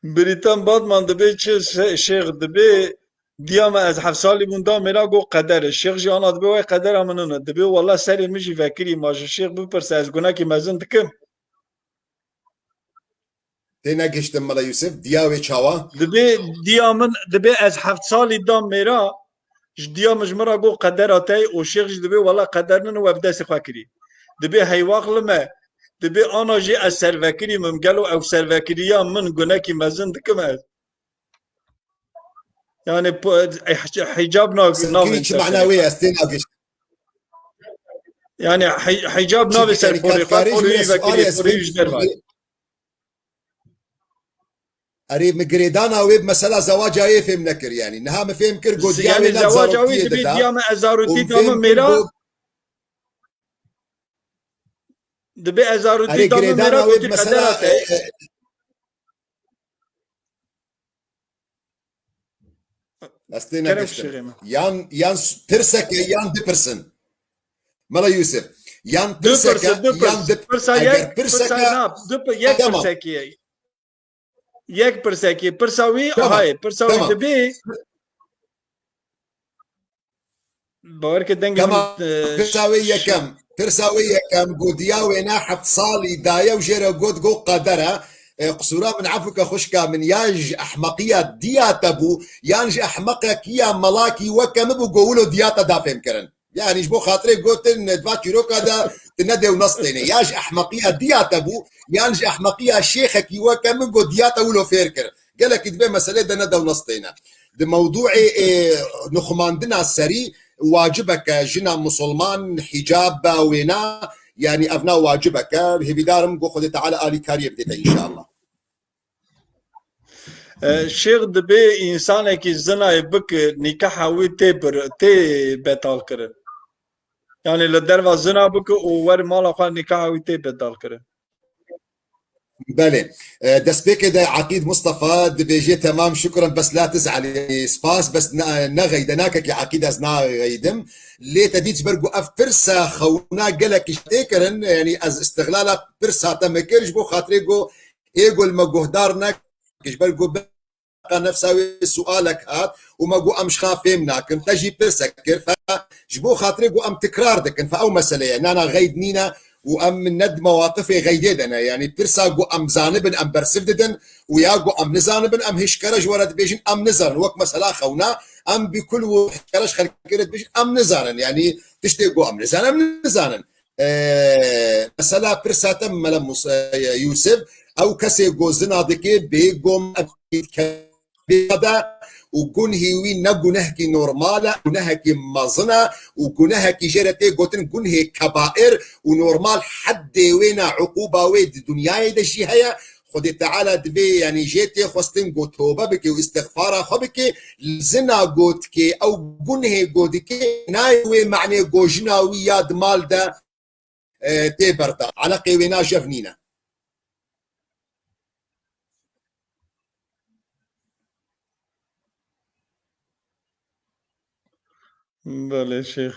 Brîtan Batman dibê çi şê-, şêx dibê diya me ez heft salî bûn da mêra got qeder e. Şêx jî ana dibê wey qedera min nine. Dibê wela serê min jî vekirî ma ji şêx bipirse ez gunekî mezin dikim. Tê negihiştim Mela Yûsif, diya wê çawa? Dibê diya min, dibê ez heft salî da mêra, ji diya min ji min re got qedera te ye û şêx jî dibê wela qeder nine we bi destê xwe kirî. Dibê heywax li me, dibê ana jî ez servekirî mim, gelo ew servekiriya min gunekî mezin dikim ez? Yani po-, eh, hicab na-, Servekirî navê çi mana wê ye, ez tê nagihiştim. Yani hi-, hicab navê ser porê xwe, porê wî vekirî, porê wî ji derve. Erê, min girêdana wê bi mesela zewaca wê fêm nekir, yani. Niha min fêm kir, got, diya wê ne zewaca wî zaroktiye dibî, diya me ez zarotî dame mêra. Dibê ez zarotî dame mêra, gotî qedera te. Ez tê negiştim. Yan, yan s-, pirseke, yan dipirsin. Mela Yûsif, yan pirseke, yan dip-, pirsa eger yek, pirseke, pirsa na, du pi-, yek pirsekî ye. Yek pirsekî. Pirsa wî, aha ye. Pirsa wî dibê. Bawer ke dengê min, e, pirsa wê yekem. Pirsa wê yekem, got diya wêne heft salî daye û jê re got, got qeder e. E, qisûra min, efû ke xwişka min, ya ji ehmeqiya diya te bû, yan ji ehmeqekiya melakî weke min bû, got wilo diya te da fêm kirin. Yani ji bo xatirê gotin, di va çîroka de tu nedê û nestêne. Ya ji ehmeqiya diya te bû, yan ji ehmeqiya şêxekî weke min got diya te wilo fêr kir. Gelekî di vê meselê de nede û nestêne. Di mewdûê, ê, nuxumandina serî wacibeke jina musulman hîcab be wêna, yani ev na wacibeke. Hêvîdarim ku Xwedê Teala alîkariyê bidê te înşallah. E, şêx dibê însanekî zinayê bike, nîkaha wî tê bir-, tê betal kirin. Yani li derva zina bike û wer mala xwe, nîkaha wî tê betal kirin. Belê. E, destpêkê de Aqîd Mustafa dibêje, temam, şukran, bes la tiz'elî, spas, bes ne, ne xeyde, nakekî Aqîd ez naxeydim. Lê te dît ji ber ku ev pirsa xewna gelek ji tê kirin, yani ez îstixlala pirsa te me kir, ji bo xatirê ku ê ku li me guhdar ne, ji ber ku beqa nefsa wê sualek hat û me got em ji xwe fêm nakin, te jî pirsek kir, fe ji bo xatirê got em tikrar dikin, fe ew mesele ye, nana xeyd nîne û em ne di mewaqifê xeydê de ne, yani pirsa got em zanibin em bersiv didin û ya got em nizanibin em hişkere ji we re dibêjin em nizanin, wek mesela xewna, em bi kul û hişkere ji xelkê re dibêjin em nizanin, yani tiştê got em nizanin, em nizanin. E, mesela pirsa te Mele Mus-, e, Yûsif, ew kesê ku zina dike, bê gom ev de û gunhê wî ne gunehkî normal e, gunehekî mezin e û gunehekî jê re tê gotin gunhê kebair û normal heddê wê ne uquba wê di dinyayê de jî heye. Xwedê Teala divê, yani, jê tê xwestin ku tobe bike û îstixfara xwe bike, zina ku dike, ew gunhê ku dike, nayê wê manê ku jina wî ya di mal de e, tê berdan. Eleqê wê na jev nîne. Belê şêx.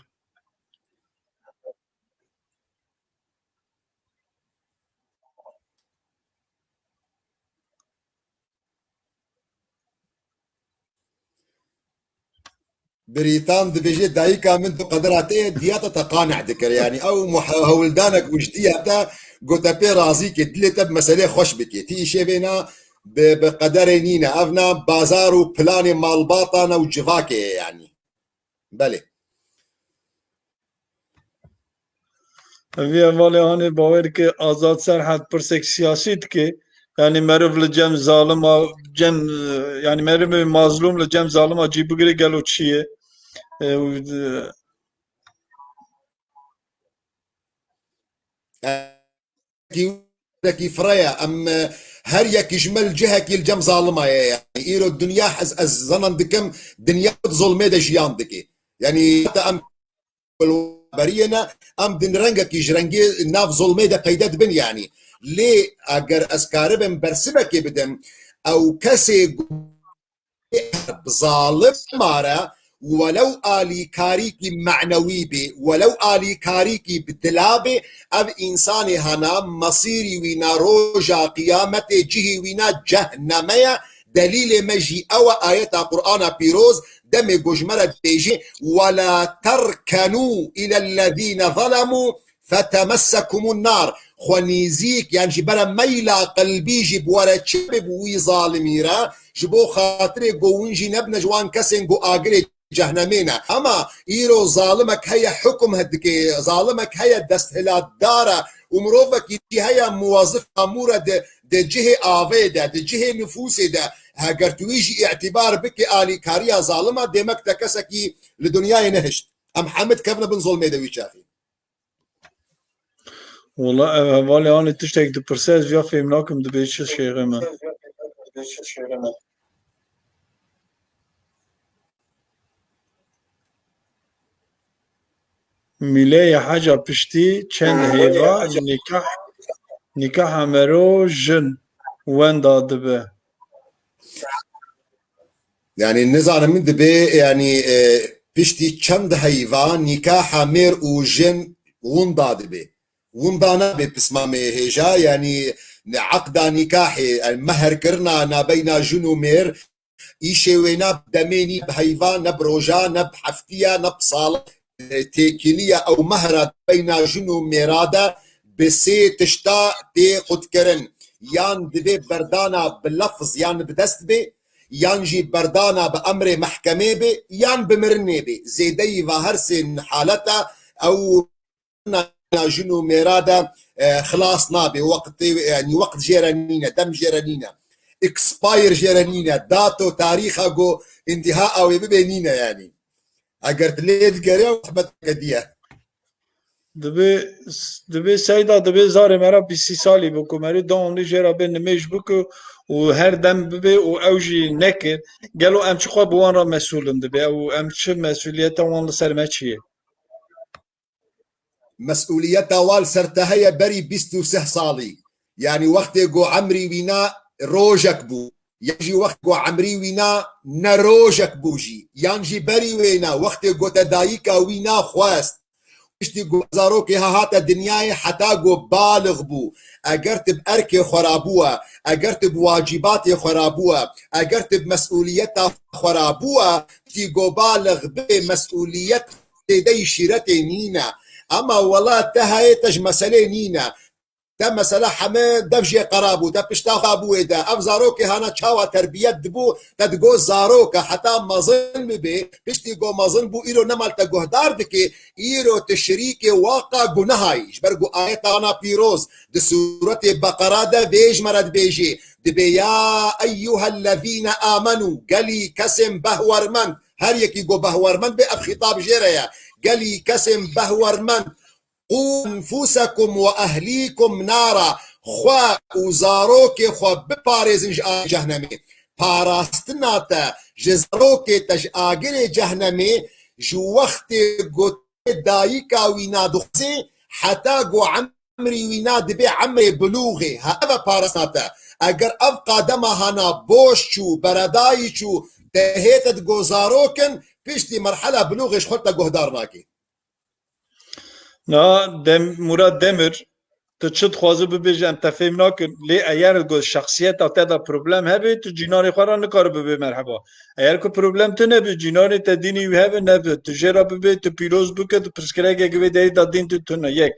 Birîtan dibêje, dayika min tu qedera te ye, diya te te qane dikir. Yani ew muha-, hewldanek û ji diya te got te pê razî ke, dilê te bi meselê xweş bike. Tî îşê vê na, bi, bi qederê nîne. Ev na bazar û planê malbatan e û civakê ye yanî. Belê. Vî hevalê hanê bawer ke Azad Serhed pirsek siyasî dike. Yanî meriv li cem zalima, cem, yanî merivê mazlûm li cem zalima cî bigire gelo çi ye? E, û, e, Ki, ki fireye, em, e, her yekî ji me li cihekî li cem zalima ye. Yanî îro dinya ez, ez zenan dikim, dinya di zulmê de jiyan dike. Yanî heta em beriyê ne, em din rengekî ji rengê nav zulmê de peyde dibin yanî. Lê eger ez karibim bersivekê bidim, ew kesê bi zalim mare, welew alîkarîkî menewî bê, welew alîkarîkî bi dila bê, ev însanê hana mesîrî wî na roja qiyametê cihî wî na cehneme ye. Delîlê me jî ew e, ayeta Qur'ana pîroz demê ku ji me re dibêje, "Wela terkenû ilellezîne zelemû fetemessekumun nar." Xwe nîzîk, yan jî bere meyla qelbî jî bi were çi bibe wî zalimî re, ji bo xatirê ku hûn jî nebine ji wan kesên ku agirê cehnemê ne. Ama îro zalimek heye, hukum dike, zalimek heye, desthilatdar e û mirovekî jî heye, muwazif, mamûr e di, di cihê avê de, di cihê nifûsê de. Heger tu wî jî îtîbar bike alîkariya zalim e, demek te kesekî li dinyayê nehişt. Em hemid kevne bin zulmê de wî çaxî. Wala ev hevalê hanê tiştek dipirse, ez ya fêm nakim, dibê çi şêxê me. Mîleyê heca piştî çend hêva nîkah, nîkaha mero jin wenda dibe. Yanî nizanim dibê, yanî, e, piştî çend heyva nîkaha mêr û jin winda dibê. Winda nabe pismamê hêja, yanî eqda nîkahê, yanî meher kirina nabeyna jin û mêr, îşê wê ne bi demê nî, bi heyva, ne bi roja, ne bi heftiya, ne bi sala. Têkiliya ew mehra beyna jin û mêra de bi sê tişta tê qutkirin. Yan divê berdana bi lefz yan bi dest bê, yan jî berdana bi emrê mehkemê bê, yan bi mirinê bê. Zêdeyî va her sê haleta ew na jin û mêra de, e, xilas nabe. Weqtê, yanî wext jê re nîne, dem jê re nîne. Expire jê re nîne. Dato, tarîxa ku întiha awê bibe nîne yanî. Eger tu lê digerê, rehmet kediye. Dibê, dibê Seyda, dibê zarê me re bîst salî bû ku merî dewamlî jê re bê nimêj biku û her dem bibê û ew jî nekir. Gelo em çiqas bi wan re mesûl in dibê? Ew em çi mesûliyeta wan li ser me çi ye? Mesûliyeta wan li ser te heye berî bîst û sih salî. Yanî wextê ku emrî wî na rojek bû, yan jî wext ku emrî wî na ne rojek bû jî, yan jî berî wê na wextê ku te dayika wî na xwest, piştî ku zarokê ha hate dinyayê heta ku balix bû, eger tu bi erkê xwe re bûwe, eger tu bi wacîbatê xwe re bûwe, eger tu bi mesûliyeta xwe re bûwe, piştî ku balix bê mesûliyet têdeyî şîretê nîne. Ema wela te heye te ji meselê nîne. Te mesela heme dev jê qera bû, te pişta xwe bû wê de. Ev zarokê hana çawa terbiyet dibû, te digot zaroke heta mezin bibe, piştî ku mezin bû îro nema li te guhdar dike, îro tu şirîkê waqa gunehayî. Ji ber ku ayeta wana pîroz di sûretê Beqera de vê ji me re dibêje, dibê ya eyyuhellezîne amenû, gelî kesên behwermend, her yekî ku behwermend be ev xîtab jê re ye, gelî kesên behwermend, Qû enfusekum we ehlîkum nara, xwe û zarokê xwe biparêzin ji agirê cehnemê. Parastina te ji zarokê te ji agirê cehnemê ji wextê ku dayika wî na dixwazê heta ku emrî wî na dibe emrê bilûxê. Ha ev e parastina te. Eger ev qadema hana boş çû, beredayî çû, te hê te digo zarok in, piştî merhela bilûxê ji xwe te guhdar nake. Na, Dem-, Murat Demir, tu çi dixwazî bibêje, em te fêm nakin. Lê eger ku şexsiyeta te de problem hebe, tu cînarê xwe re nikare bibê merheba. Eger ku problem tune be, cînarê te dînî wî hebe nebe, tu jê re bibê, tu pîroz bike, tu pirsgirêkek vê derî de dîn tu tune. Yek.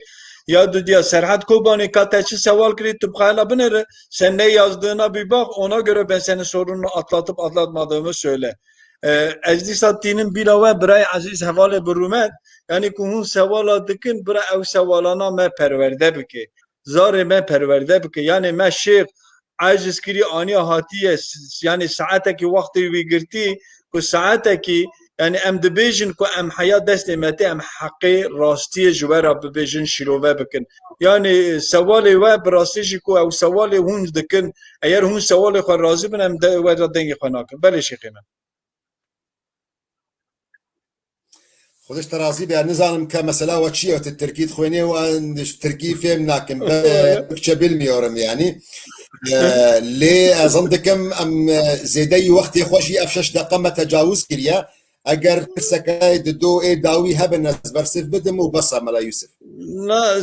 Ya dudiya Serhat Kobanê ka te çi sewal kirî, tu bixwe hela binêre, sen ne yazdığına bir bak, ona göre ben senin sorununu atlatıp atlatmadığımı söyle. E, ez dîsa tînim bîra we, birayê ezîz, hevalê bi rûmet, yanî ku hûn sewala dikin, bira ew sewalana me perwerde bike. Zarê me perwerde bike. Yanî me şêx aciz kirî, aniya hatiye, s-, yanî saetekî wextê wî girtî, ku saetekî, yanî em dibêjin ku em heya destê me tê, em heqê rastiyê ji we re bibêjin, şîrove bikin. Yanî sewalê we bi rastî jî ku ew sewalê hûn dikin, eger hûn sewalê xwe razî bin, em de we re dengê xwe nakin. Belê şêxê me. Xwedê ji te razî be, nizanim ke mesela we çi ye, tu tirkî dixwênê û an ji tirkî fêm nakim. Be, Türkçe bilmiyorum yani. Ee, lê ez zan dikim em, e, zêdeyî wextê xwe jî ev şeş deqa me tecawuz kiriye. Eger pirseke di do ê dawî hebin ez bersiv bidim û besa Mela Yusuf. Na,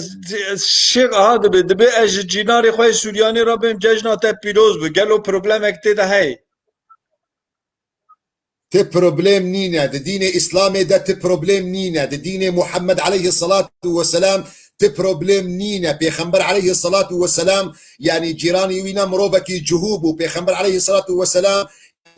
şêx aha dibe, dibe ez ji cînarê xwe yê Suryanî re bêm, cejna te pîroz bi. Gelo problemek tê de heye? Ti problem nîne. Di dînê Îslamê de ti problem nîne. Di dînê Muhammed aleyhissalatu vesselam ti problem nîne. Pêxember aleyhissalatu vesselam, yanî cîranî wî ne mirovekî cihû bû. Pêxember aleyhissalatu vesselam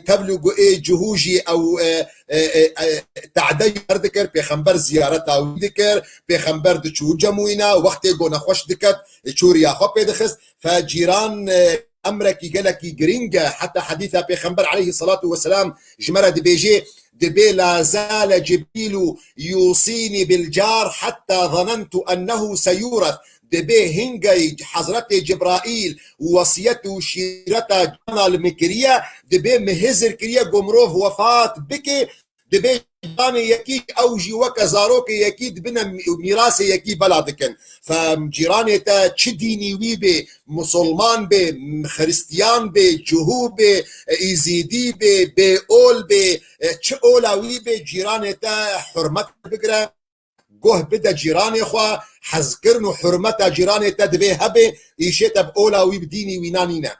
tevlû gu ê cihû jî ew, e, e, e, e, te'de wer dikir. Pêxember ziyareta wî dikir. Pêxember diçû cem wîna. Wextê ku nexweş diket, çû riya xwe pê dixist. Fe cîran, e, emrekî gelekî girîng e. Heta hedîsa Pêxember aleyhissalatu vesselam ji me re dibêje, dibê la zale Cibrîlu yusînî bil car heta zanentu ennehu seyûreth. Dibê hingey Hezretê Cibraîl wesiyet û şîreta cana li min kiriye, dibê min hizir kiriye ku mirov wefat bike, dibê canê yekî ew jî weke zarokê yekî dibine mî-, mîrasê yekî bela dikin. Fe cîranê te çi dînî wî bê, musulman bê, xiristiyan bê, cihû bê, îzîdî bê, bê ol bê, çi ola wî bê, cîranê te hurmet bigire, guh bide cîranê xwe, hezkirin û hurmeta cîranê te divê hebe, îşê te bi ola wî, bi dînî wî nanîne.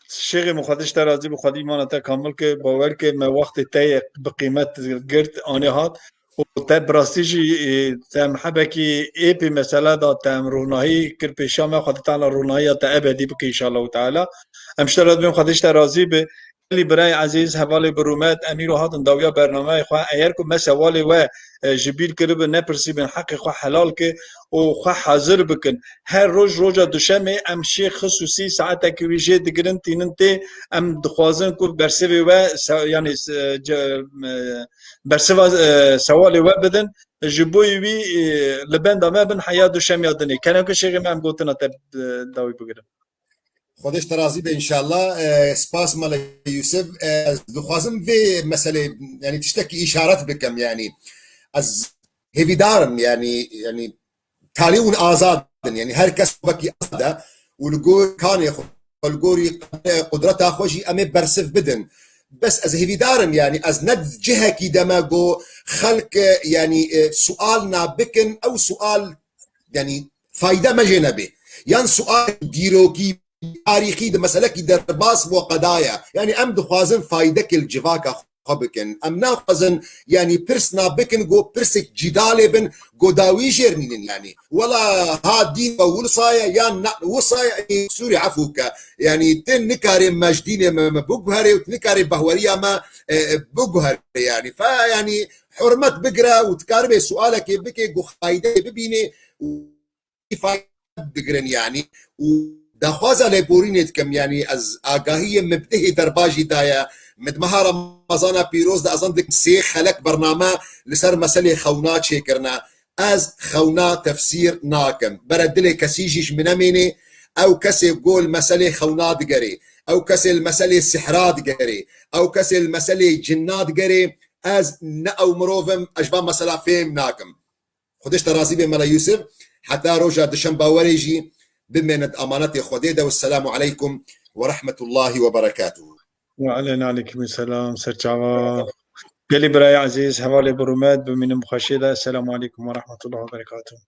Şêxê min, Xwedê ji te razî bi, Xwedê îmana te kamil ke, bawer ke me wextê te yê bi qîmet girt, anî hat û te bi rastî jî, e, te em hebekî êpî mesele da, te em rûnahî kir pêşa me, Xwedê Teala rûnahiya te ebedî bike înşallahu teala. Em ji te re dibên, Xwedê ji te razî bi. Gelî birayê ezîz, hevalê bi rûmet, em îro hatin dawiya bernameyê xwe. Eger ku me sewalê we, e, ji bîr kiribin, nepirsîbin, heqê xwe helal ke û xwe hazir bikin. Her roj, roja duşemê, em şêx xisûsî saetekî wî jê digirin, tînin tê. Em dixwazin ku bersivê we, se-, yanî, se-, ce-, e, bersiva, e, sewalê we bidin. Ji bo wî, e, li benda me bin heya duşemiya dinê. Kerem ke şêxê me, em gotina te, e, dawî bigirin. Xwedê ji te razî be înşallah. E, spas Mele Yusuf. E, ez dixwazim vê meselê, yanî tiştekî îşaret bikim, yanî ez hêvîdar im, yanî, yanî talî hûn azad in, yanî her kes wekî azad e û li gor kanê xwe, li gorî qudreta xwe jî em ê bersiv bidin. Bes ez hêvîdar im, yanî ez ne cihekî de me got xelk, yanî, e, sual nabikin, ew sual, yanî fayde me jê nebê. Yan sual dîrokî, tarîxî di meselekî derbas bo qedaya. Yanî em dixwazin faydekê li civaka xwe bikin. Em naxwazin, yanî pirs nabikin, go pirsek cîdalê bin, go dawî jêr nînin yanî. Wela ha dîn we wilsa ye, yan na, wilsa ye, ê, Sûrî efû ke. Yanî tu nikarê me ji dînê me, me biguherê û tu nikarê behweriya me, e, e, biguherê yanî. Fe yanî hurmet bigire û dikaribê sualekê bike, go faydeyê bibînê û îfade bigirin yanî. Û daxwaza lêborînê dikim, yanî ez agahiyê mibdihê derbajî daye. Min di meha Remezana pîroz de ezan dikim sê xelek bername li ser meselê xewna çêkirine. Ez xewna tefsîr nakim. Bere dilê kesî jî ji min nemênê. Ew kesê go li meselê xewna digerê, ew kesê li meselê sihra digerê, ew kesê li meselê cinna digerê, ez ne ew mirov im, ez ji van mesela fêm nakim. Xwedê ji te razî bê Mela Yusuf. Heta roja duşemba werê jî bimêne di amanetê Xwedê de. Wesselamu aleykum ve rahmetullahi ve berekatuhu. Ve aleyna aleykum selam. Serçava. Gelî birayê ezîz, hevalê bi rûmet, bimînin bi xweşiyê de. Esselamu aleykum ve rahmetullahi ve berekatuhu.